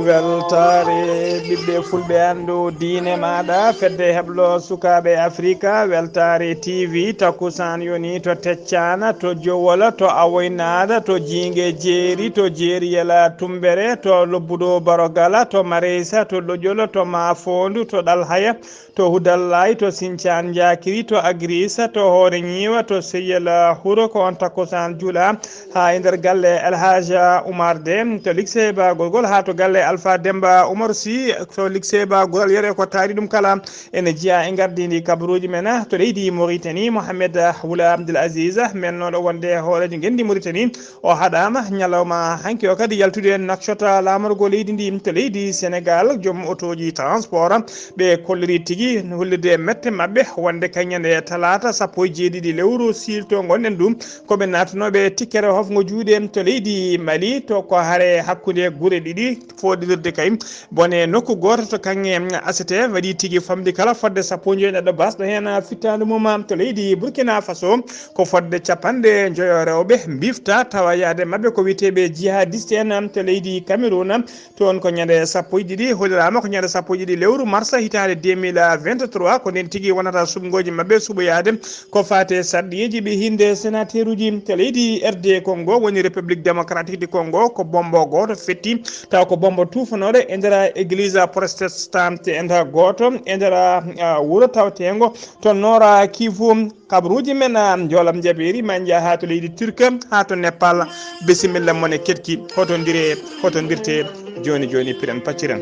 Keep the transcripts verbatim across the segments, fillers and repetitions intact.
Weltaare ɓiɓɓe fulɓe, anndu diine maaɗa, fedde heblo sukaaɓe Afrika, weltaare T V, takkusaan yoni to Teccana, to Jowola, to Awoynaada, to Jiinge Jeeri, to Jeeriyela Tumbere, to Lobbudo Barogala, to Mareysa, to Ɗoƴol, to Maafoondu, to Ɗalhaya, to Hudallay, to Sincaan Njaakiri, to Agriisa, to Hoore Ñiiwa, to Seyel Huro, ko on takkusaan juula haa e nder galle El Hadj Oumar Deme, to Likse Bagol Gol, haa to galle Alpha Demba Oumar Sy, to Likse Bagol Gol, yere ko taari ɗum kala. Ene jeyaa e ngardiindi kabaruuji men to leydi Mauritanie, Mohamed Wula Abdel Aziz, mennooɗo wonde hooreejo ngenndi Mauritanie, o haɗaama ñalawma hanki o kadi yaltude Nouakchott, laamorgo leydi ndi. To leydi Senegal, joom otooji transport ɓe kolliri tigi hollirde mette maɓɓe wonde kañum e talaata sappo e jeeɗiɗi lewru siilto ngonɗen ɗum, ko ɓe naatnooɓe tikkere hofngo juuɗe. To leydi Mali, to ko hare hakkunde gure ɗiɗi foɗirde kay bone nokku gooto to kaŋŋe A C T waɗi tigi famɗi kala fodde sappo e joyi neɗɗo basɗo heen fittaandu mum. To leydi Burkina Faso, ko fodde capanɗe njoyo rewɓe mbifta tawa yaade maɓɓe ko wiyeteeɓe jihadiste en. To leydi Cameroun, toon ko ñande sappo e ɗiɗi, holliraama ko ñande sappo e ɗiɗi lewru marsa hitaande deux mille vingt-trois, ko ndeen tigi wonata suɓngooji maɓɓe suɓoyaade ko faati e sarɗiyeeji ɓe hinnde sénateeruuji. To leydi R D Congo, woni République Démocratique du Congo, ko bommbo gooto fetti, taw ko bommbo tuufanooɗo e nder église protestante e nder gooto e nder, ah, wuro tawteengo to Nord Kivu. Kabaruuji men, ah, njoolam njabeeri ma njaha to leydi Turque, haa to Nepal. Bisimilla mon e keɗki, hoto ndire, hoto ndirte, jooni jooni piren pacciren.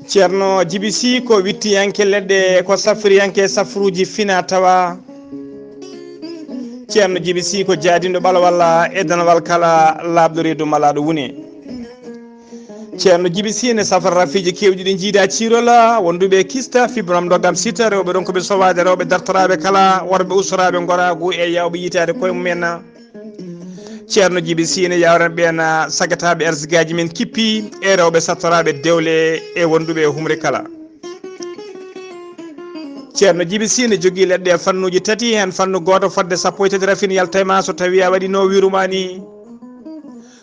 Ceerno Jibi Sy ko wittiyanke leɗɗe, ko safriyanke safruuji fina tawa. Ceerno Jibi Sy ko jaadinɗo ɓalwal e danwal kala laaɓɗo reedu malaaɗo wune. Ceerno Jibi Sy ne safra rafiiji keewɗi ɗi jiida ciirola, wonduɓe kista, fibrom dogam sita, rewɓe ronkuɓe sowaade, rewɓe dartoraaɓe kala, worɓe usoraaɓe ngoraagu e yawɓe yitaade koye mumen. Ceerno Jibi Sy ne yawran ɓeen sagataaɓe arsigaaji men kippi e rewɓe sattoraaɓe dewle e wonduɓe e humre kala. Ceerno Jibi Sy ne jogii leɗɗe e fannuuji tati, heen fannu gooto fodde sappo e tati rafin yalta e ma so tawii a waɗii no wiiru ma ni.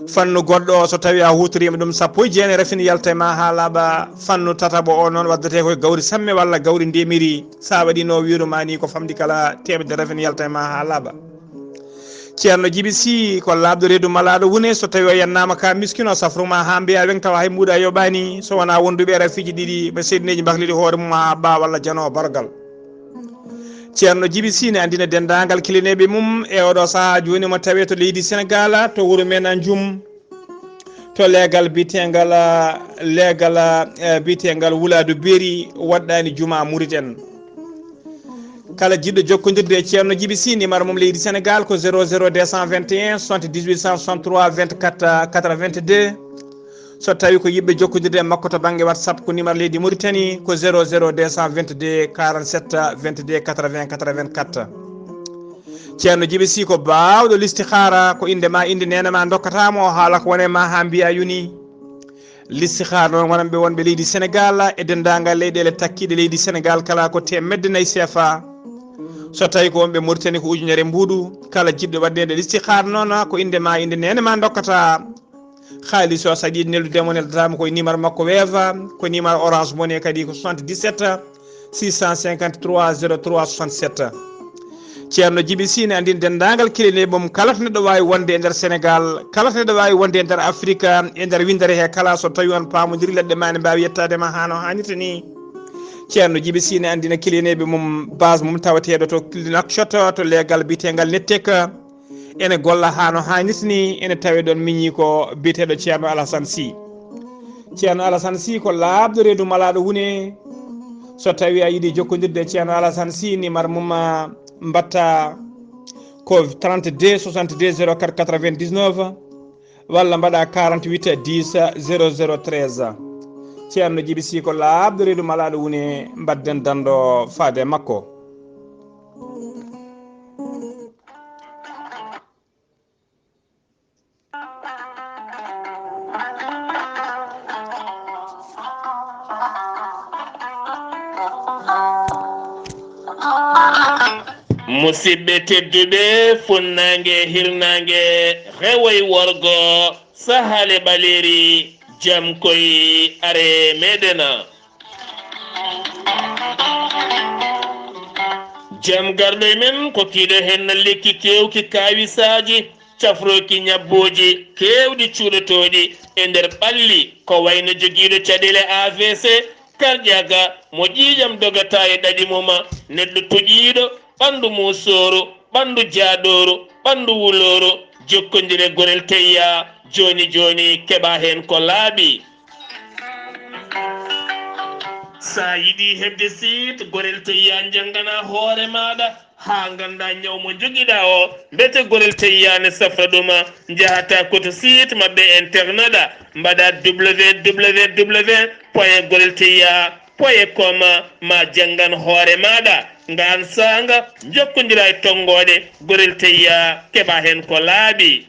Fannu goɗɗo o so tawii a huutoriima ɗum sappo e jeenayi rafin yalta e ma haa laaɓa. Fannu tataɓo o noon waddetee ko e gawri samme walla gawri ndemiri. So a waɗii no wiiru ma ni ko famɗi kala teemedere rafin yalta e ma haa laaɓa. Ceerno Jibi Sy ko laaɓɗo reedu malaaɗo wune, so tawii o yennaama ka miskino safru ma haa mbiya weŋ tawa hay mbuuɗu a yoɓaani, so wonaa wonduɓe e rafiiji ɗiɗi ɓe seedineeji mbakliɗi hoore mum haa ɓaa walla janoo bargal. Ceerno Jibi Sy ne anndina denndaangal kilineeɓe mum e oɗo sahaa jooni mo tawee to leydi Senegaal, to wuro men Njum, to leegal biyeteegal, leegal, eh, biyeteegal Wulaadu Beeri waɗɗaani Jumaa Murit en. Kala jiɗɗo jokkondirde e Ceerno Jibi Sy, numéro mum leydi Senegaal ko zéro zéro deux cent vingt et un soixante-dix-huit cent soixante-trois vingt-quatre quatre-vingt-deux. So tawii ko yiɗɓe jokkondirde e makko to bannge WhatsApp, ko numéro leydi Mauritanie ko zéro zéro deux cent vingt-deux quarante-sept vingt-deux quatre-vingts quatre-vingt-quatre. Ceerno Jibi Sy ko baawɗo listihaara, ko innde ma, innde neene ma ndokkata mo, o haala ko wone ma haa mbiya yoni. Listihaara noon, wonanɓe wonɓe leydi Senegaal e denndaangal leyɗeele takkiiɗe leydi Senegaal kala ko teemedde nayi C F A. So tawii ko wonɓe Mauritanie ko ujunere mbuuɗu. Kala jiɗɗo waɗdeede listihaara noon, ko innde ma, innde neene ma ndokkata. Haalis o, so a yiɗi neldude mo, neldata mo ko e numéro makko Wave, ko numéro Orange Money kadi ko soixante-dix-sept six cent cinquante-trois zéro trois soixante-sept. Ceerno Jibi Sy ne anndina denndaangal kilineeɓe mum kala to neɗɗo waawi wonde e nder Senegaal, kala to neɗɗo waawi wonde e nder Afrika, e nder winndere he kala, so tawii on paamondiri leɗɗe ma ne mbaawi yettaade ma haa no haanirta ni. Ceerno Jibi Sy ne anndina kilineeɓe mum base mum tawateeɗo to Nouakchott, to leegal biyeteengal Nettek. Ene golla haa no haanirta ni, ene tawee ɗoon miñiiko biyeteeɗo Ceerno Alassane Sy. Ceerno Alassane Sy ko laaɓɗo reedu malaaɗo wune. So tawii a yiɗi jokkondirde e Ceerno Alassane Sy, numéro mum, ah, mbaɗta ko trente-deux soixante-deux zéro quatre quatre-vingt-dix-neuf, walla mbaɗa quarante-huit dix zéro zéro treize. Ceerno Jibi Sy ko laaɓɗo reedu malaaɗo wune, mbaɗden danndo faade e makko. Musidɓe tedduɓe, funnaange, hirnaange, rewo e worgo, sahaale ɓaleeri, jam koy, are meɗen. Jam garɗo e men, ko kiiɗo heen lekki keewki kaawisaaji, cafrooki ñabbooji keewɗi cuuɗotooɗi e nder ɓalli, ko wayno jogiiɗo caɗeele A V C, karƴaaka, mo ƴiiƴam dogata e ɗaɗi mum, neɗɗo toƴiiɗo, ɓanndu muusooru, ɓanndu jaaɗooru, ɓanndu wulooru, jokkondire Gorel Teyya, jooni jooni keɓa heen ko laaɓi. Sa yiɗi heɓde siit Gorel Teyya, njanngana hoore maaɗa haa ngannda ñaw mo njogiɗa o, mbete Gorel Teyya ne safra ɗum, njahata ko to siit maɓɓe internet, mbaɗa www point gorel teyya point com, ma janngan hoore maaɗa. Ngaan saanga, njokkondira e tonngooɗe Gorel Teyya, keɓa heen ko laaɓi.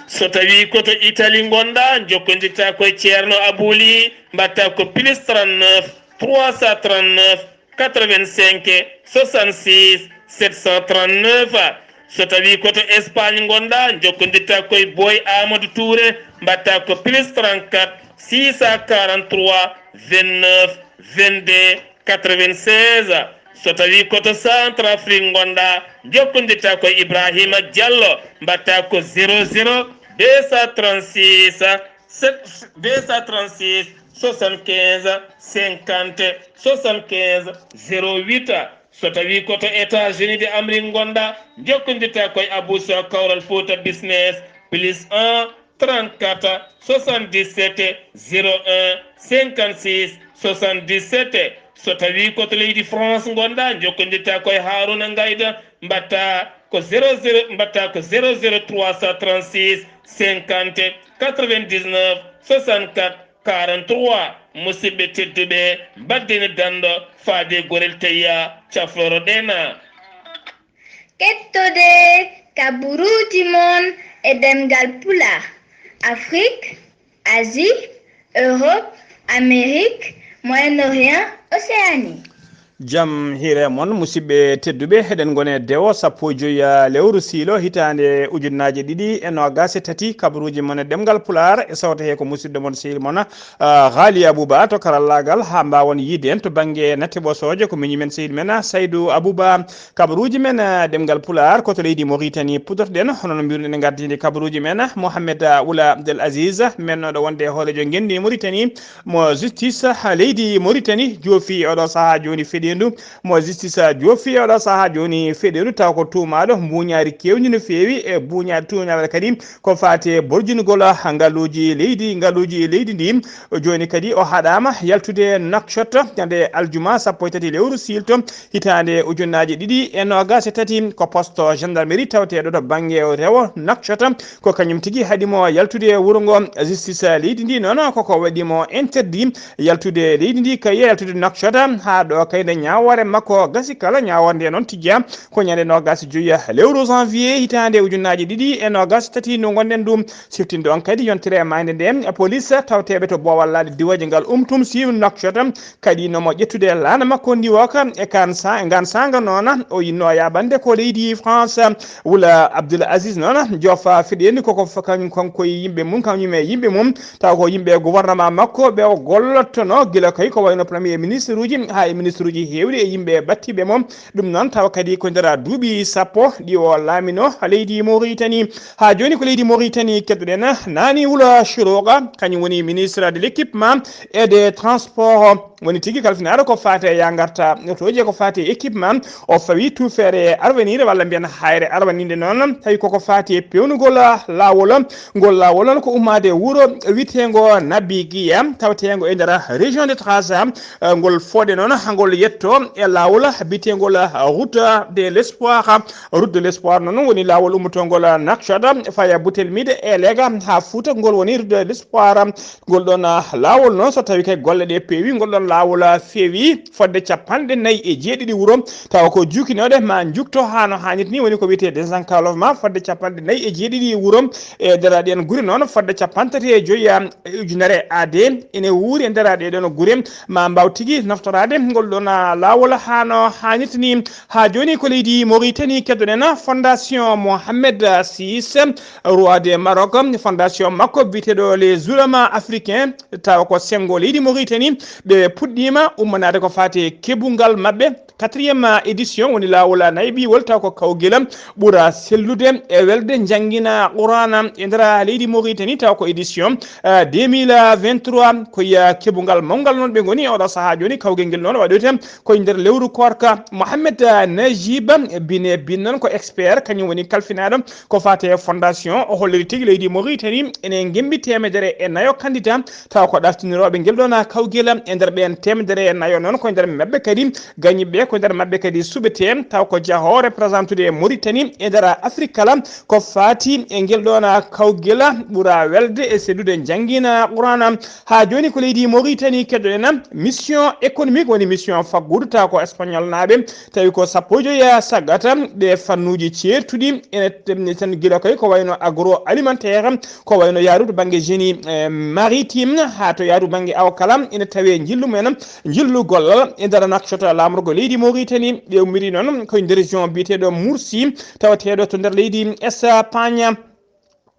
So tawi ko to Italie ngonɗa, jokkondirta ko e Ceerno Abouli, mbatta ko plus trente-neuf trois cent trente-neuf quatre-vingt-cinq soixante-six sept cent trente-neuf. So tawi ko to Espagne ngonɗa, jokkondirta ko e Boy Amadou Touré, mbatta ko plus trente-quatre six cent quarante-trois vingt-neuf vingt-deux quatre-vingt-seize. So tawi ko to Centrafrique ngonɗa, jokkondirta ko e Ibrahima Diallo, mbatta ko zéro zéro deux cent trente-six, deux cent trente-six soixante-quinze cinquante soixante-quinze zéro huit. So tawi ko to États-Unis de Amérique ngonɗa, jokkondirta ko e Abou Sow Kawral Fouta Business, plus un trente-quatre soixante-dix-sept zéro un cinquante-six soixante-dix-sept. So tawi ko to leydi France ngonɗa, jokkondirta ko e Harouna Ngayda, mbatta ko zéro zéro, mbatta ko zéro zéro trois cent trente-six cinquante quatre-vingt-dix-neuf soixante-quatre quarante-trois. Musidɓe tedduɓe, mbaddene danɗo faade Gorel Teyya, cafroro ɗena. Kettode kaburuuji mon e ɗemngal Pulaar, Afrik, Asie, Europe, Amérique, Moyen-Orient, Océanie. Jam hiire mon, musidɓe tedduɓe, eɗen ngoni e dewo sappo e joy lewru siilo hitaande ujunnaaje ɗiɗi e noogaas e tati, kabaruuji mon e ɗemngal Pulaar, e sawto he ko musidɗo mon, sehil mon, ah, Ghali Abouba to karallaagal, haa mbaawon yiide en to bannge natti ɓosooje, ko miñi men, sehil men, ah, Saydou Abouba. Kabaruuji men, ah, ɗemngal Pulaar, ko to leydi Mauritanie puɗɗorɗen, hono no mbiruɗen e ngardiinde kabaruuji men, ah, Mohamed, ah, Ould Abdel Aziz, mennooɗo wonde e hooreejo ngenndi Mauritanie, mo justice, ah, leydi Mauritanie joofi oɗo sahaa jooni feɗeendu, mo justice, ah, joofi oɗo sahaa jooni feɗeendu, taw ko tuumaaɗo mbuuñaari keewndi no feewi, e mbuuñaari tuumaade kadi ko faati e borjingol, ah, ngaluuji leydi, ngaluuji leydi ndi. Jooni kadi o haɗaama yaltude Nouakchott ñande aljuma sappo e tati lewru siilto hitaande ujunnaaje ɗiɗi e noogaas e tati. Ko poste gendarmerie tawateeɗo to bannge rewo Nouakchott, ko kañum tigi haɗi mo yaltude wuro ngo. Justice leydi ndi noon koko waɗi mo interdit yaltude leydi ndi, kay yaltude Nouakchott, haa ɗo kay nde ñaawoore makko gasi. Kala ñaawoore nde noon tigi ko ñande noogaas e joy lewru janvier hitaande ujunnaaje ɗiɗi e noogaas e tati ndu ngonɗen ɗum. Siftinde on kadi yontere maayde nde, police tawateeɓe to boowal laaɗe diwaji ngal Umtum Siw Nouakchott kadi no mo ƴettude laana makko ndi woka e kan sa-, ngan saanga noona o yinno yaɓande ko leydi France. Wula Abdoul Aziz noona jofa fiɗeni koko f-, kañum kanko e yimɓe mum, kañum e yimɓe mum, taw ko yimɓe gouvernement makko ɓe o gollottono gila kay ko wayno premier ministre uji haa e ministre uji heewɗi e yimɓe battiɓe mo. Ɗum noon tawa kadi ko nder duuɓi sappo ɗi o laamino leydi Mauritanie. Haa jooni ko leydi Mauritanie keddoɗen. Nani Wula Chourouga, kañum woni ministre de l'équipement et des transports. Woni tigi kalfinaaɗo ko faati e yangarta otooji e ko faati e équipement. O fawi tuufeere Avenir walla mbiyen Hayre Arwaninde noon. Tawi koko faati e pewnugol laawol. Ngol laawol noon ko ummaade wuro wiyeteengo Nabigiya, taweteengo e nder région de Trarza. Eh, ngol fooɗe noon, ngol yetto e laawol biyeteengol Route de l'Espoir. Route de l'Espoir noon woni laawol ummotongol Nouakchott, faya Boutelmide e Lega haa Fouta. Ngol woni Route de l'Espoir. Ngol ɗoon, ah, laawol noon, so tawi kay golle ɗe peewi, ngol ɗoon laawol feewi fodde capanɗe nayi e jeeɗiɗi wuro, tawa ko jukkinooɗe ma njukto haa no haanirta ni, woni ko wiyetee désenclavement, fodde capanɗe nayi e jeeɗiɗi wuro e nder ɗeen gure noon, fodde capanɗe tati e joyi e ujunere aade ene wuuri e nder ɗee ɗoon gure, ma mbaaw tigi naftoraade ngol ɗoon laawol haa no haanirta ni. Haa jooni ko leydi Mauritanie keddoɗen, Fondation Mohamed six, roi de Maroc, fondation makko biyeteeɗo Les Oulémas Africains, tawa ko senngo leydi Mauritanie, ɓe puɗɗiima ummanaade ko faati e keɓungal maɓɓe, quatrième édition, woni laawol nayaɓiwol, taw ko kawgel ɓura sellude e welde njanngina Qur'aana e nder leydi Mauritanie, taw ko édition, euh, deux mille vingt-trois, ko ya keɓungal mawngal noon ɓe ngoni e oɗo sahaa jooni. Kawgel ngel noon waɗoyte ko e nder lewru koorka. Mohamed, euh, Najib Bine Bin noon ko expert, kañum woni kalfinaaɗo ko faati e fondation. O holliri tigi leydi Mauritanie ene ngemmi teemedere e nayo candidat, taw ko ɗaftinirooɓe ngel ɗoon kawgel. E nder ɓeen teemedere e nayo noon, ko e nder maɓɓe kadi gañiiɓe, ko e nder maɓɓe kadi suɓetee, taw ko jahoowo représentude Mauritanie e nder Afrique kala, ko faati e ngel ɗoon kawgel ɓura welde e sellude njanngina Qur'aana. Haa jooni ko leydi Mauritanie keddoɗen, mission économique, woni mission faggudu, taw ko espagnol naaɓe, tawi ko sappo e joyi saggata. Ɗe fannuuji ceertuɗi ene tem-, tan gila koy ko wayno agroalimentaire, ko wayno yahdu to bannge génie, eh, maritime, haa to yahdu bannge awo kala ene tawee njillu mumen, njillu gollal e nder nokta laamorgo leydi Mauritanie. Ɓe ummiri noon ko e nder région biyeteeɗo Mursi, tawateeɗo to nder leydi Espagne.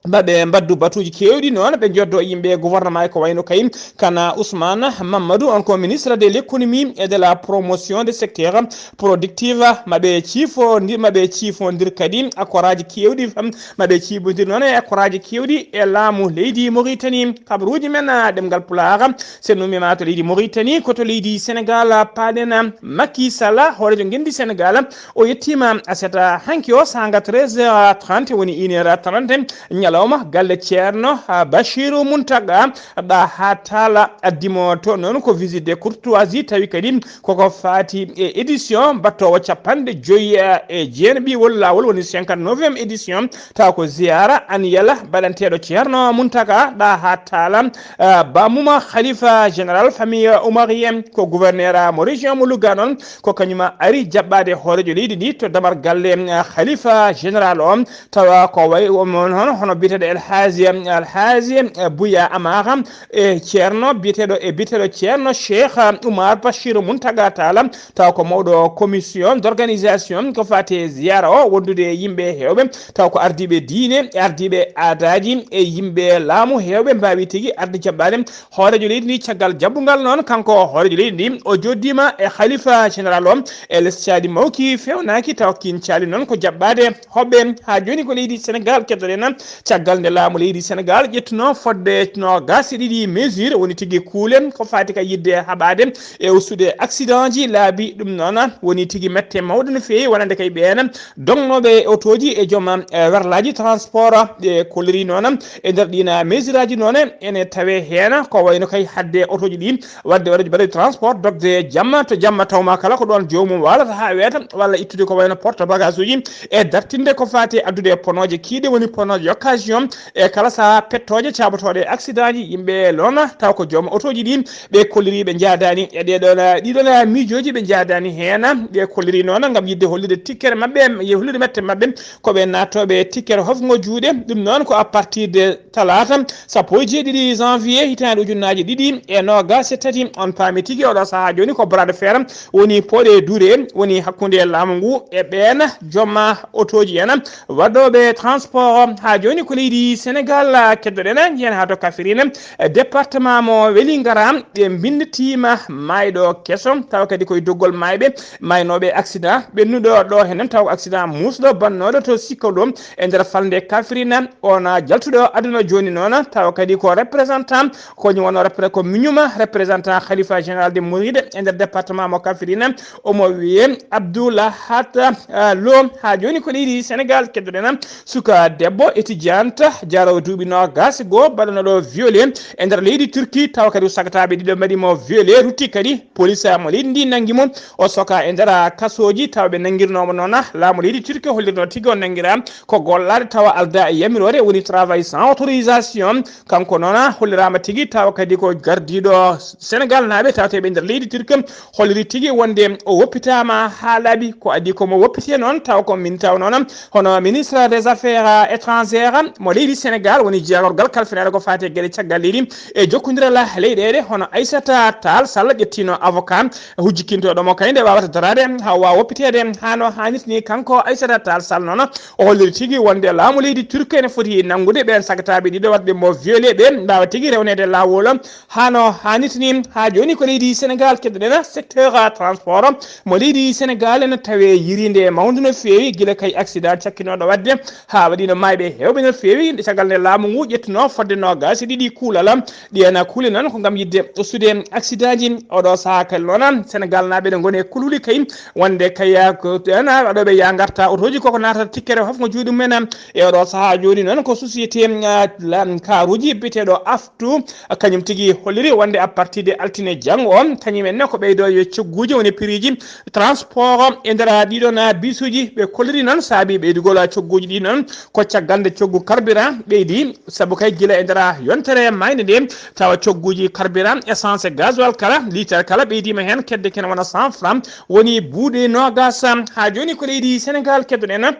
Maɓe mbaddu batuuji keewɗi noon, ɓe njoddo yimɓe gouvernement ko wayno kay kana Ousmane Mamadou, on ko ministre de l'économie et de la promotion de secteur productif. Maɓe ciifondir, maɓe ciifondir kadi akkoraaji keewɗi, maɓe ciibondir noon e akkoraaji keewɗi e laamu leydi Mauritanie. Kabaruuji men, ah, ɗemngal Pulaar, sennumi ma to leydi Mauritanie, ko to leydi Sénégal, ah, paaɗen, ah, Macky Sall, hooreejo ngenndi Sénégal, o yettiima aset, ah, hanki o saanga treize heures trente, woni une heure trente, ñalawma galle Ceerno, ah, Bachirou Mountaga, ɗa haa taala addimo to noon ko visite de courtoisie, tawi kadi koko faati e édition battoowo capanɗe joyi e jeenaɓiwol laawol, woni cinquante-neuvième édition, taw ko ziyaara aniyala baɗanteeɗo Ceerno Muntaka ɗa haa taala, ah, Bamuma, khalifa général famille omarien, ko gouverneur mo région mo Louga noon, ko kañum ari jaɓɓaade hooreejo leydi ndi to damar galle, ah, khalifa général o, tawa ko way on hono, hono biyeteeɗo El Hadji, El Hadji, eh, Bouya Amara, e Ceerno biyeteeɗo, e biyeteeɗo Ceerno Cheikh Oumar Bachir Mountaga Tall, taw ko mawɗo commission d'organisation ko faati e ziyaara o, wondude e yimɓe heewɓe, taw ko ardiiɓe diine, e ardiiɓe aadaaji, e yimɓe laamu heewɓe mbaawi tigi arde jaɓɓaade hooreejo leydi ndi. Caggal jaɓɓungal noon, kanko hooreejo leydi ndi, o joddiima e khalifa général o e les caali mawki fewnaaki, taw kiin caali noon ko jaɓɓaade hoɓɓe. Haa jooni ko leydi Sénégal keddoɗen, caggal nde laamu leydi Sénégal ƴettuno fodde noogaas e ɗiɗi mesure, woni tigi kuule ko faati ka yiɗde haɓaade e ustude accident ji laabi. Ɗum noon woni tigi mette mawɗo no feewi, wonande kay ɓeen dognooɓe otooji e joom, eh, werlaaji transport. Ɓe kolliri noon e nder ɗiin mesure aji noon ene tawee heen ko wayno kay hadde otooji ɗi waɗde waɗude mbaɗude transport dogde jamma to jamma, tawma kala ko ɗoon joomum waalata haa weeta, walla ittude ko wayno porte bagage uji e dartinde ko faati e addude ponooje kiiɗe, woni ponooje occasion, e kala sahaa pettooje caabotooɗe e accident ji. Yimɓe noon taw ko joom otooji ɗi ɓe kolliri ɓe njaadaani e ɗee ɗoon, ɗii ɗoon miijooji, ɓe njaadaani heen. Ɓe kolliri noon ngam yiɗde hollude tikkere maɓɓe, e hollude mette maɓɓe ko ɓe naattooɓe tikkere hofngo juuɗe. Ɗum noon ko à partir de talaata sappo e jeeɗiɗi janvier hitaande ujunnaaji ɗiɗi e noogaas e tati. On paami tigi oɗo sahaa jooni ko bras de fer woni pooɗe dure woni hakkunde laamu ngu e ɓeen joom otooji en waɗooɓe transport. Haa jooni ko leydi Sénégal keddoɗen, njehen haa to Kafrine, département mo Wélingara, ɓe mbinnitiima maayɗo keso, tawa kadi koye doggol maayɓe maaynooɓe accident ɓennuɗo ɗo heen, taw ko accident muusɗo bannooɗo to Sikkolɗo e nder falnde Kafrine. On jaltuɗo aduna jooni noon, tawa kadi ko représentant, ko woni wonno repre-, ko miñuma représentant khalifa général de Mouride e nder département mo Kafrine, omo wiyee Abdoulahat, ah, Lo. Haa jooni ko leydi Sénégal keddoɗen, suka debbo étudiant Anta, jaroowo duuɓi noogaas e goo, baɗanooɗo violé e nder leydi Turki, tawa kadi ko sagataaɓe ɗiɗo mbaɗi mo violé, rutti kadi, police mo leydi ndi nanngi mo, o soka e nder kasooji, tawa ɓe nanngirnoo mo noon, laamu leydi Turki hollirno tigi o nanngiraa ko gollaade tawa aldaa e yamiroore, woni travail sans autorisation. Kanko noon holliraama tigi tawa kadi ko gardiiɗo Senegal naaɓe tawteeɓe nder leydi Turki, holliri tigi wonde o woppitaama haa laaɓi. Ko adii ko mo woppitee noon, tawa ko min taw noon hono ministre des affaires étrangères mo leydi Senegal woni jeygorgal kalfinaare ko faati e geɗe caggal leydi e jokkondiral leyɗeele, hono Aissata Tall Sall ƴettiino avocat hujjikintooɗo mo kay nde waawata daraade haa waawa woppiteede haa no haanirta ni. Kanko Aissata Tall Sall noon o holliri tigi wonde laamu leydi Turki ene foti nanngude ɓeen sagataaɓe ɗiɗo waɗɓe mo violé ɓe mbaawa tigi rewneede laawol haa no haanirta ni. Haa jooni ko leydi Senegal keddoɗen secteur transport mo leydi Senegal ene tawee yiriinde e mawnde no feewi gila kay accident cakkinooɗo waɗde haa waɗiino maayɓe heewɓe no feewi. Caggal nde laamu ngu ƴettunoo fodde noogaas e ɗiɗi kuulal, ɗiyan kuule noon ko ngam yiɗde ustude accident ji. Oɗo sahaa kadi noon Senegal naaɓe ene ngoni e kulhuli kay wonde kay ko ena waɗooɓe yaa ngarta otooji koko naatata tikkere fof ngo juuɗe mumen. E oɗo sahaa jooni noon ko société, ah, la-, kaaruuji biyeteeɗo Aftu, kañum tigi holliri wonde à partir de altine janngo o, kañum en ne ko ɓeydo yo cogguuji woni prix ji transport e nder ɗiɗon bisuuji. Ɓe kolliri noon saabi ɓeydugol cogguuji ɗi noon ko caggal nde coggu carburant ɓeydi, sabu kay gila e nder yontere maayde nde tawa cogguuji carburant, essence e gasoil kala, litre kala ɓeydiima heen kedde kene wona cent francs, woni buuɗe noogaas. Haa jooni ko leydi Senegal keddoɗen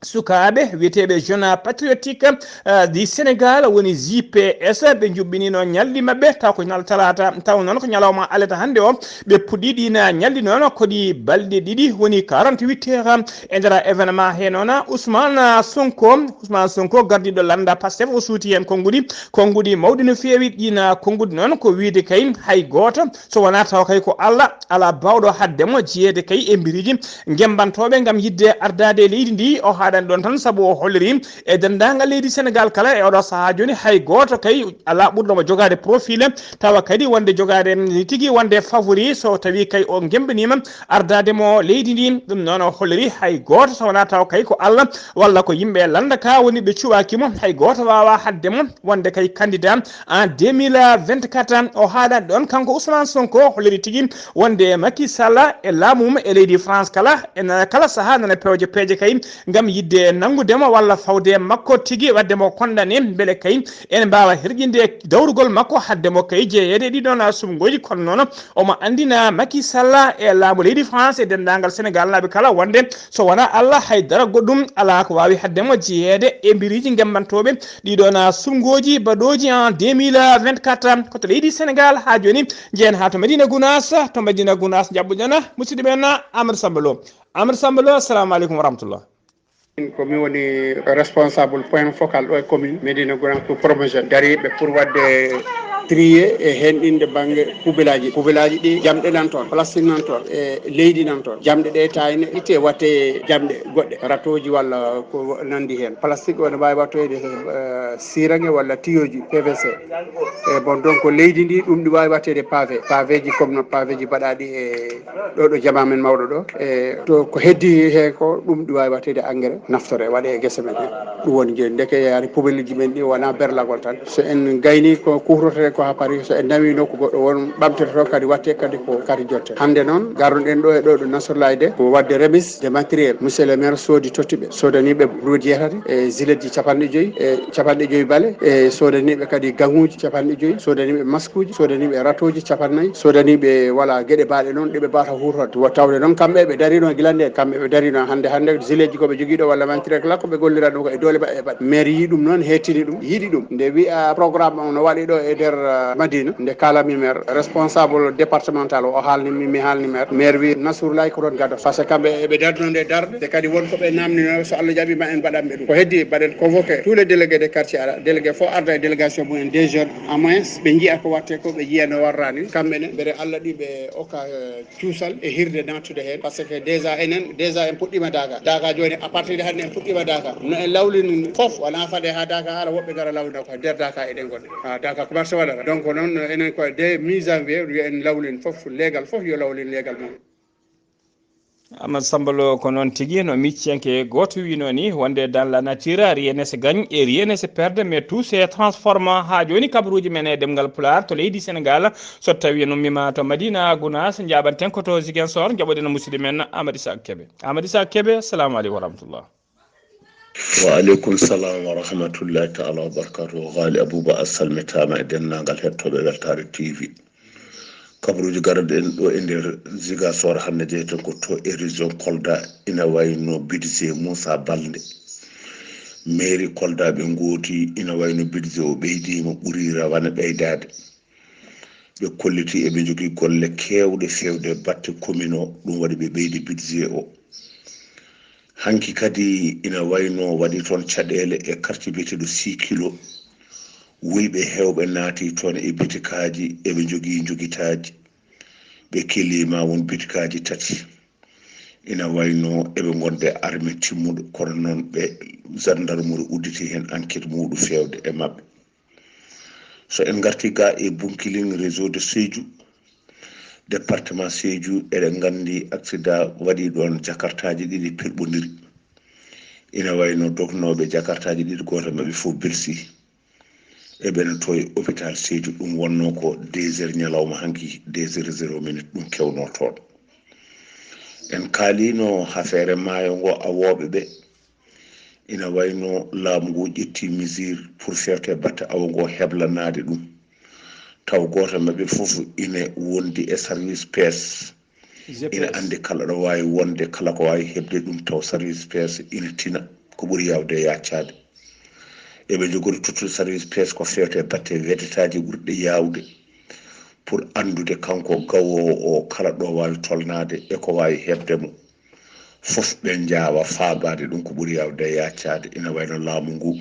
sukaaɓe wiyeteeɓe Jeune Patriotique, eh, du Sénégal, woni J P S, ɓe njuɓɓiniino ñalɗi maɓɓe, taw ko ñal talaata, taw noon ko ñalawma alata hannde o. Ɓe puɗɗii ɗiin ñalɗi noon ko ɗi balɗe ɗiɗi, woni quarante-huit heures. E nder événement he noon, Ousmane Sonko, Ousmane Sonko gardiiɗo lannda Pastef, o suuti heen konnguɗi, konnguɗi mawɗi no feewi. Ɗiin konnguɗi noon ko wiyde kay hay gooto, so wonaa taw kay ko Allah, alaa baawɗo haɗde mo jeyeede kay e mbiriiji ngembantooɓe ngam yiɗde ardaade e leydi ndi. O haaɗani ɗoon tan sabu o holliri e denndaangal leydi Senegal kala e oɗo sahaa jooni hay gooto kay alaa ɓurɗo mo jogaade profil, tawa kadi wonde jogaade ni tigi wonde favori so tawi kay o ngembaniima ardaade mo leydi ndi. Ɗum noon o holliri hay gooto so wonaa taw kay ko Allah walla ko yimɓe lannda ka woni ɓe cuɓaaki mo, hay gooto waawaa haɗde mo wonde kay candidat en deux mille vingt-quatre. O haaɗani ɗoon kanko Ousmane Sonko holliri tigi wonde Macky Sall e laamu mum e leydi France kala, e nana kala sahaa nana pewje peeje kay ngam yiɗde nanngude mo walla fawde e makko tigi waɗde mo condamné, mbele kay ene mbaawa herƴinde dawrugol makko haɗde mo kay jeyeede e ɗiɗon subngooji. Kono noon omo anndina Macky Sall e laamu leydi France e denndaangal Senegal naaɓe kala wonde so wonaa Allah hay dara goɗɗum alaa ko waawi haɗde mo jeyeede e mbiriiji ngembantooɓe ɗiɗon subngooji baɗooji en deux mille vingt-quatre. Ko to leydi Senegal haa jooni njehen haa to Madina Gounass, to Madina Gounass njaɓɓuɗen musidɗo men Amadou Samba Lo. Amadou Samba Lo, assalamu aleykum wa rahmatullah. Ko mi woni responsable point focal ɗo e commune Médina Gounass pour promotion dariiɓe pour waɗde trier e henɗinde bannge poubelleaji. Poubelleaji ɗi jamɗe nan toon, plastique nan toon, e leydi nan toon. Jamɗe ɗe taayne itte watte jamɗe goɗɗe, ratoji walla ko nandi heen. Plastique o ne waawi wattoyde, eh, sirange walla tiyoji P V C. E bon, donc leydi ndi ɗum ɗi waawi watteede pavé, pavéji comme no pavéji mbaɗaaɗi e ɗo ɗo jama men mawɗo ɗo. E to ko heddi he ko ɗum ɗi waawi watteede engrais naftore waɗe e gese men he. Ɗum woni jooni ndeke yaari poubelleji men ɗi wona berlagol tan. So en gayni ko kuwrotee ko ha paari, so en nawi nokku goɗɗo won ɓamtete to kadi watte kadi ko kadi jotte. Hannde noon garnoɗen ɗo e ɗo ɗo Nasrullahi de ko wadde remise de matériel. Monsieur le maire soodi totti ɓe, soodani ɓe brouette jeetati e giletji capanɗe joyi e capanɗe joyi bale, e soodani ɓe kadi gaŋuuji capanɗe joyi, soodani ɓe maskuuji, soodani ɓe ratoji capannayyi, soodani ɓe, voilà, geɗe baaɗe noon ɗe ɓe mbawata huutorde. Wo tawde noon kamɓe ɓe darino gila ndeen, kamɓe ɓe darino hannde, hannde giletji ko ɓe jogii ɗo walla mantire kala ko ɓe gollira ɗum ko e doole maɓɓe ɓe mbaɗi. Maire yii ɗum noon, hettini ɗum, yiɗi ɗum. Nde wiya programme o no waɗi ɗo e nder, ah, Madina, nde kaalami maire, responsable départemental o, o haalni mi, mi haalni maire. Maire wi Nasrullahi ko toon gaddoto. Parce que kamɓe eɓe darno nde darde, te kadi won ko ɓe namnino, so Allah jaɓi ma en mbaɗan ɓe ɗum. Ko heddi mbaɗen convoqué tous les délégués de quartier ara, délégué fof arda e délégation mum en deux heures à moins, ɓe njiya ko watte ko, ɓe njiya no warra ni. Kamɓe ne, mbele Allah ɗi ɓe okka, euh, cuusal e hirde nattude heen, parce que déjà enen, déjà en puɗɗima Daaka. Daaka jooni, à partir de hannde en puɗɗima Daaka. No en lawlini fof, wona faade ha Daaka ara woɓɓe ngara lawlina ko nder Daaka eɗen ngonɗe. Ha Daaka commencé waɗata. Donc noon enen ko dès mi janvier, yo en lawlin fof, leegal fof yo lawlin leegal mum. Amadou Samba Lo, ko noon tigi, no micciyanke gooto wiynoo ni, wonde dans la nature, rien ne se gagne et rien ne se perd, mais tout se transforme. Haa jooni, kabaruuji men e ɗemngal Pulaar to leydi Senegaal, so tawii en ummiima to Madina Gunaas, njaaɓanten ko to Ziguinchor, njaɓoɗen musidɗo men Amadou Issa Kébé. Amadou Issa Kébé, assalamu aleykum wa rahmatullah. Wa aleykum salam wa rahmatullahi taala wa barakatuh. Ghali Abouba, a salmitaama e denndaangal hettooɓe Weltaare T V. Kabaruuji garɗi en ɗo e nder Ziguinchor hannde, jeyten ko to e région Kolda, ina wayno budget Moussa Baldé. Mairie Kolda ɓe ngooti, ina wayno budget o ɓeydiima, ɓuri rawane ɓeydaade. Ɓe kolliti eɓe njogii golle keewɗe feewde batte commune o, ɗum waɗi ɓe ɓeydi budget o. Hanki kadi ina wayno waɗi toon caɗeele e quartier biyeteeɗo Six Kilo. Wuyɓe heewɓe naati toon e bitikaaji, eɓe njogii njogitaaji. Ɓe keliima won bitikaaji tati. Ina wayno eɓe ngonde arme timmuɗo, kono noon ɓe, gendarmerie udditi heen enquête muuɗum feewde e maɓɓe. So en ngarti ga e Bunkiling, réseau de Sédhiou, département Sédhiou, eɗen nganndi accident waɗi ɗoon, jakartaaji ɗiɗi perɓondiri. Ina wayno dognooɓe jakartaaji ɗiɗi, gooto maɓɓe fof blessi. Eɓena toon e hôpital Sédhiou, ɗum wonnoo ko deux heures ñalawma hanki, deux heures zéro minute, ɗum kewnoo toon. En kaaliino affaire maayo ngo, awooɓe ɓe, ina wayno laamu ngu ƴetti mesure pour fewte batte awo ngo heblanaade ɗum. Taw gooto maɓɓe fof ina wondi e service pêche. Ina anndi kala ɗo waawi wonde, kala ko waawi heɓde ɗum, taw service pêche ina tina ko ɓuri yaawde e yaccaade. Eɓe njogori tottude service pêche ko fewte batte wedetaaji ɓurɗe yaawde pour anndude kanko gawoowo o kala ɗo waawi tolnaade e ko waawi heɓde mo. Fof ɓe njaawa faabaade ɗum ko ɓuri yaawde e yaccaade. Ina wayno laamu ngu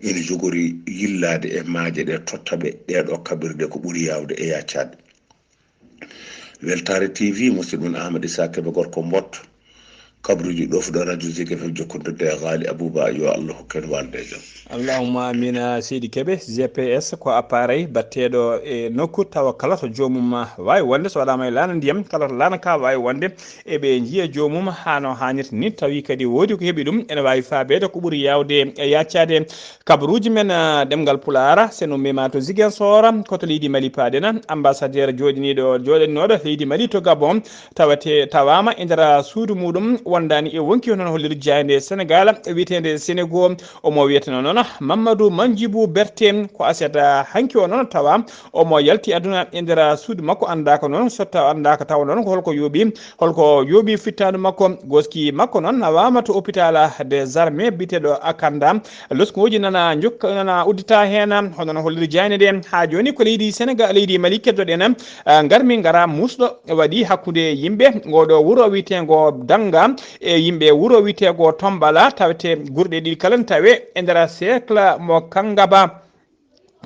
ina jogori yillaade e maaje ɗe, totta ɓe ɗeeɗo kaɓirɗe ko ɓuri yaawde e yaccaade. Weltaare T V, musidɗo mon Amadou Issa Kébé, gorko Mbot. Kabaruuji ɗo fuɗo radio Zik F M, jokkondirde e Ghali Abouba, yo Allah hokku en waalde e jam. Allahumma amina, seydi Kébé. G P S ko appareil batteeɗo e nokku, tawa kala to joomum waawi wonde, so waɗaama e laana ndiyam, kala to laana ka waawi wonde, eɓe njiya joomum haa no haanirta ni, tawi kadi woodi ko heɓi ɗum, ene waawi faabeede ko ɓuri yaawde e yaccaade. Kabaruuji men, ah, ɗemngal Pulaar, so en ummiima to Ziguinchor, ko to leydi Mali paaɗen. Ambassadeur jooɗiniiɗo, jooɗaninooɗo leydi Mali to Gabon, tawate, tawaama e nder suudu muuɗum, wondaani e wonkii, hono holliri jaaynde Senegaal wiyeteende Senego. Omo wiyeteno noon Mamadou Mandjibou Berté, ko aset, ah, hanki o noon tawa omo yalti aduna e nder suudu makko, anndaaka noon so taw, anndaaka tawa noon ko holko yooɓi, holko yooɓi fittaandu makko. Gooski makko noon nawaama to hôpital des armées biyeteeɗo Akanda. Loskooji nana njokka, nana uddita heen, hono no holliri jaaynde nde. Haa jooni ko leydi Senegaal, leydi Mali keddoɗen, ah, ngarmi ngara muusɗo waɗi hakkunde yimɓe ngoo ɗo wuro wiyeteengo Danga e yimɓe wuro wiyeteengo Tombala, tawete gure ɗe ɗiɗi kala ne tawe e nder cercle mo Kangaba.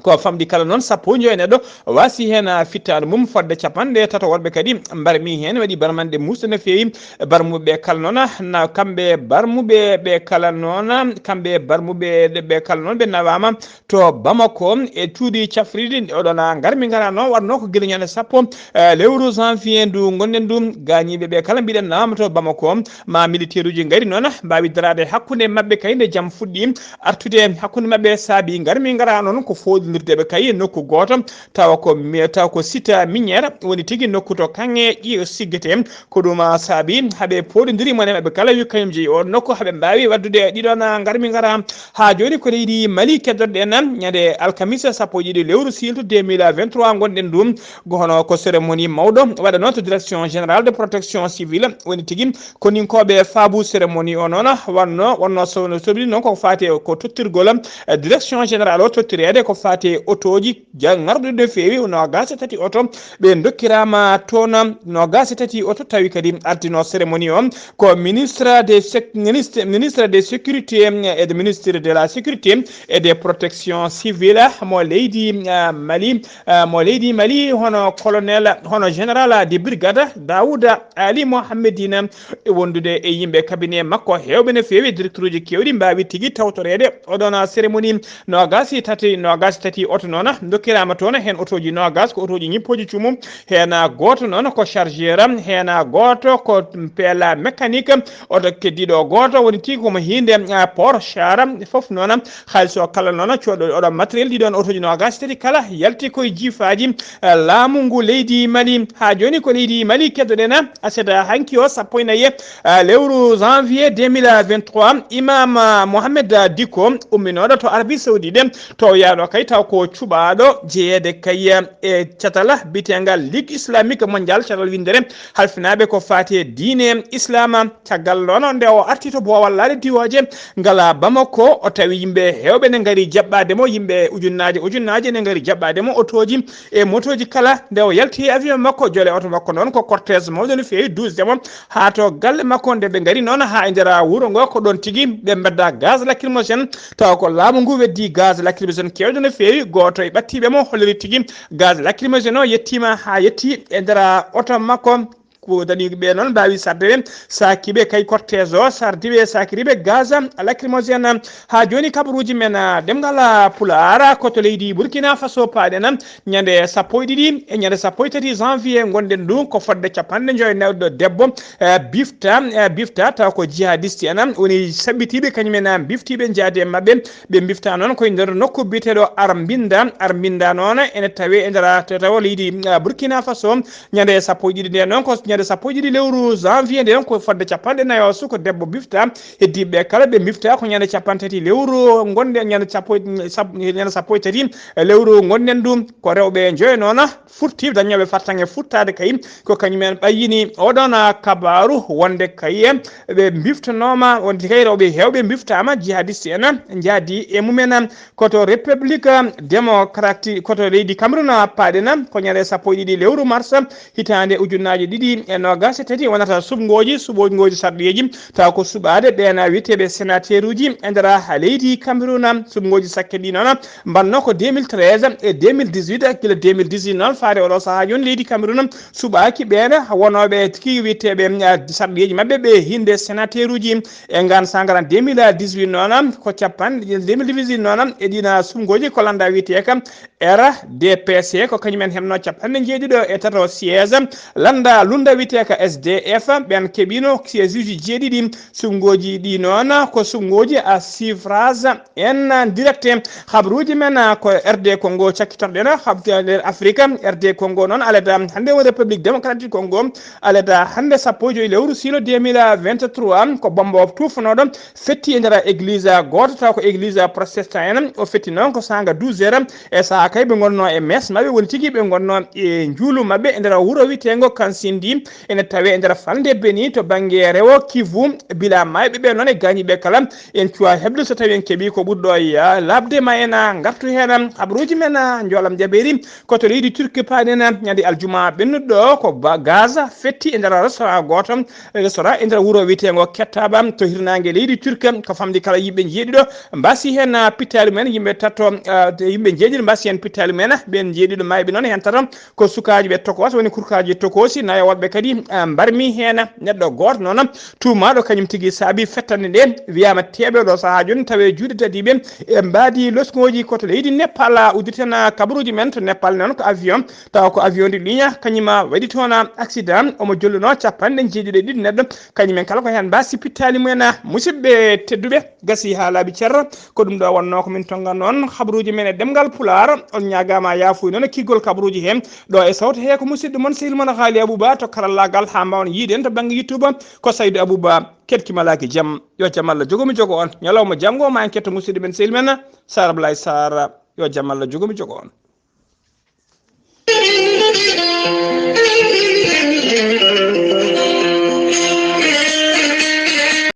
Ko famɗi kala noon sappo e joy neɗɗo waasi heen, ah, fittaandu mum, fodde capanɗe tato worɓe kadi mbarmi heen, waɗi barmanɗe muusɗe no feewi. Barmuɓe kala noon, na kamɓe barmuɓe ɓe kala noon, kamɓe barmuɓe ɓe kala noon ɓe nawaama to Bamako e cuuɗi cafrirɗi. Oɗon ngarmi ngara noon, waɗnoo ko gila ñande sappo, eh, lewru janvier ndu ngonɗen ndu. Gaañiiɓe ɓe kala mbiɗen nawaama to Bamako. Ma militaire uji ngari noon, mbaawi daraade hakkunde maɓɓe kay nde jam fuɗɗi artude hakkunde maɓɓe, saabi ngarmi ngara noon ko fooɗondirde ɓe kay nokku gooto, tawa ko mi-, tawa ko site minière woni tigi nokku to kaŋŋe ƴi-, siggete. Ko ɗum, ah, saabi haɓe pooɗondiri mone maɓɓe kala, wi kañum jeyi oon nokku, haɓe mbaawi waɗdude ɗiɗon, ah, ngarmi ngara. Haa jooni ko leydi Mali keddoɗen ñande alkamisa sappo e ɗiɗi lewru siilto deux mille vingt-trois ngonɗen ɗum. Ko hono ko cérémonie mawɗo waɗanoo to direction générale de protection civile, woni tigi koninkooɓe faabu cérémonie o noon, wonno, wonno so, no soɓi noon ko faati e ko tottirgol, eh, direction générale o tottireede ko faati e otooji ja-, ngarɗuɗi no feewi, noogaas e tati oto ɓe ndokkiraama toon, noogaas e tati oto tawi kadi ardino cérémonie o ko ministre des sec-, ministre, ministre des sécurité, eh, et de ministre de la sécurité et des protections civiles mo leydi, eh, Mali, eh, mo leydi Mali, hono colonel, hono général de brigade Daouda Ali Mohammedine, e wondude e yimɓe cabinet makko heewɓe no feewi, directeur uji keewɗi mbaawi tigi tawtoreede oɗon cérémonie. Noogaas e tati, noogaas tati oto noon ndokkiraama toon, heen otooji noogas ko otooji ñippooji cumum, heen gooto noon ko chargeur, heen gooto ko peela mécanique, oto keddiiɗo gooto woni tigi komo hiinde, ah, port char. Fof noon haalis o kala noon cooɗo oɗo matériel ɗi ɗoon otooji noogas tati kala yalti koye jiifaaji, ah, laamu ngu leydi Mali. Haa jooni ko leydi Mali keddoɗen aset hanki o sappo e nayi, ah, lewru janvier deux mille vingt-trois, Imam, ah, Mohamed Dicko umminooɗo to Arabie Saoudite, to yaano kay taw ko cuɓaaɗo jeyeede kay e catal biyetengal Ligue Islamique Mondiale, catal winndere halfinaaɓe ko faati e diine Islama. Caggal noon nde o arti to Boowal Laaɗe Diwooje ngal Bamako, o tawi yimɓe heewɓe ne ngari jaɓɓaade mo, yimɓe ujunnaaje ujunnaaje ne ngari jaɓɓaade mo, otooji e motooji kala. Nde o yalti e avion makko, jole oto makko noon ko cortège mawɗo no feewi, duusde mo haa to galle makko. Nde ɓe ngari noon haa e nder wuro ngo, ko ɗoon tigi ɓe mbedda gaz lacrymogène, tawa ko laamu ngu weddi gaz lacrymogène keewɗo no feewi. Gooto e ɓattiiɓe mo holliri tigi gaz lacrymogène o yettiima haa yetti e nder oto makko. Ko daniiɓe noon mbaawi sarde ɓe saakiiɓe kay cortège o, sardiiɓe saakiriiɓe gaz lacrymogène. Haa jooni kabaruuji men, ah, ɗemngal, ah, Pulaar, ko to leydi Burkina Faso paaɗen, ñande sappo e ɗiɗi e ñande sappo e tati janvier ngonɗen ɗum, ko fodde capanɗe njoyo neɗɗo debbo, eh, bifta, eh, bifta taw ko jihadiste en woni saɓɓitiiɓe, kañum en, ah, biftiiɓe njaadi e maɓɓe. Ɓe mbifta noon koye nder nokku biyeteeɗo Armbinda. Armbinda noon ene tawe e nder, ah, tawa leydi, ah, Burkina Faso. Ñande sappo e ɗiɗi nde noon ko ñande sappo e ɗiɗi lewru janvier nde noon ko fodde capanɗe nayo suka debbo bifta. Heddiiɓe kala ɓe bifta ko ñande capanɗe tati lewru ngonɗen, ñande sappo e, sab-, ñande sappo e tati lewru ngonɗen ɗum. Ko rewɓe njoyo noon furti dañooɓe fartaŋŋe futtaade kay. Ko kañum en ɓayyini oɗon, ah, kabaaru wonde kay ɓe biftanooma, wonde kay rewɓe heewɓe biftaama, jihadiste en njaadi e mumen. Ko to République Démocratique, ko to leydi Cameroun paaɗen, ko ñande sappo e ɗiɗi lewru mars hitaande ujunnaaje ɗiɗi e noogas e tati wonata suɓngooji, suɓngooji sarɗiyeeji, tawa ko suɓaade ɓeen wiyeteeɓe sénateur uji e nder leydi Cameroun. Suɓngooji sakke ɗi noon mbanno ko deux mille treize e deux mille dix-huit, gila deux mille dix-huit noon faade oɗo sahaa jooni leydi Cameroun suɓaaki ɓeen wonooɓe tigi wiyeteeɓe, ah, sarɗiyeeji maɓɓe ɓe hinde sénateur uji. E ngaan sangara deux mille dix-huit noon, ko capanɗe, deux mille dix-huit noon, e ɗiin suɓngooji ko lannda wiyeteeka R D P C, ko kañum en heɓno capanɗe njeeɗiɗo e tato siège. Lannda lunda wiyeteeka S D F, ɓeen keɓino siège uji jeeɗiɗi. Suɓngooji ɗi noon ko suɓngooji à suffrage indirect. Habaruuji men ko R D Congo cakkitorɗen, hab-, nder Afrique, R D Congo noon alada hannde o République Démocratique Congo, alada hannde sappo e joyi lewru siilo deux mille vingt-trois, ko bombo tuufanooɗo fetti e nder église gooto, taw ko église protestant en. O fetti noon ko saanga douze heures, e sahaa kay ɓe ngonno e messe maɓɓe, woni tigi ɓe ngonno e njuulu maɓɓe e nder wuro wiyeteengo Kansindi, ene tawe e nder falnde Beni to bannge rewo Kivu. Bila maayɓe ɓe noon e gaañiiɓe kala, en cuwa heɓde so tawi en keɓi ko ɓuri ɗo ya-, laaɓde ma en, ah, ngartu heen. Habaruuji men, ah, njoolam jabeeri ko to leydi Turki paaɗen, ah, ñande aljuma ɓennuɗo ko ba-, Gaza fetti e nder restaurant gooto, restaurant e nder wuro wiyeteengo Kettaba to hirnaange leydi Turki, ko famɗi kala yimɓe njeeɗiɗo mbasi heen, ah, pittaali men, yimɓe tato, ah, yimɓe njeeɗiɗo mbasi heen pittaali men, ɓeen njeeɗiɗo maayɓe noon heen tato ko sukaaji ɓe tokos, woni kurkaaji tokoosi, nayo woɗɓe kadi, ah, mbarmi heen neɗɗo gooto noon tuumaaɗo kañum tigi saabi fettande nde. Wiyaama teeɓe ɗo sahaa jooni tawe juuɗe tadiiɓe e mbaadi losngooji ko to leydi Nepal. Udditen kabaruuji men to Nepal noon ko avion, tawa ko avion de ligne kañum waɗi toon accident, omo jolluno capanɗe njeeɗiɗo e ɗiɗi neɗɗo, kañum en kala ko heen mbasi pittaali mumen. Musidɓe tedduɓe, gasi haa laaɓi cer. Ko ɗum ɗo wonnoo ko min tonga noon habaruuji men e ɗemngal Pulaar. On ñaagaama yaafuy noon e kiggol kabaruuji heen. Ɗo e sawto hee ko musidɗo mon, sehil mon Haali Abuba to karallaagal haa mbaawon yiide en to bannge YouTube. Ko Saydu Abuba, keɗki malaaki jam. Yo jam Allah jogo mi jogo on. Ñalawma janngo ma en ketto musidɗo men, sehil men Saar Ablaye Saar. Yo jam Allah jogo mi jogo on.